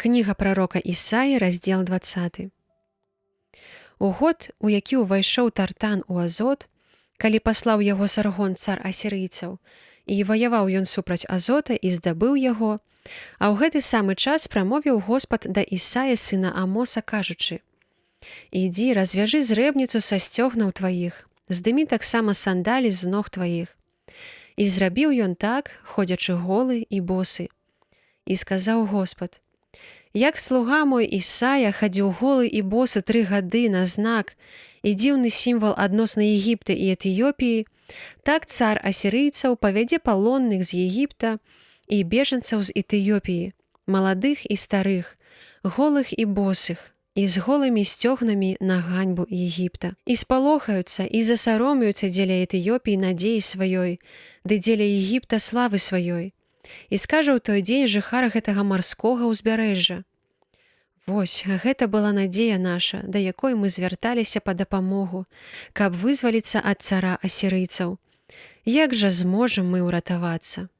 Кніга прарока Ісаі, раздзел 20. У год, у які ўвайшоў Тартан у Азот, калі паслаў яго Саргон, цар асірыйцаў, і ваяваў ён супраць Азота і здабыў яго, а ў гэты самы час прамовіў Господ да Ісаі, сына Амоса, кажучы: Ідзі, развяжы зрэбніцу са сцёгнаў тваіх, здымі таксама сандалі з ног тваіх. І зрабіў ён так, ходзячы голы і босы. І сказаў Господ: Як слуга мой Ісая хадзіў голы і босы 3 гады на знак і дзіўны сімвал адносна Егіпта і Этыёпіі, так цар асірыйцаў павядзе палонных з Егіпта і бежанцаў з Этыёпіі, маладых і старых, голых і босых, і з голымі сцёгнамі на ганьбу Егіпта. І спалохаюцца і засаромеюцца дзеля Этыёпіі надзеі сваёй, ды дзеля Егіпта славы сваёй. І скажа ў той дзень жыхар гэтага марскога ўзбярэжжа: Вось, гэта была надзея наша, да якой мы звярталіся па дапамогу, каб вызваліцца ад цара асірыйцаў. Як жа зможам мы ўратавацца?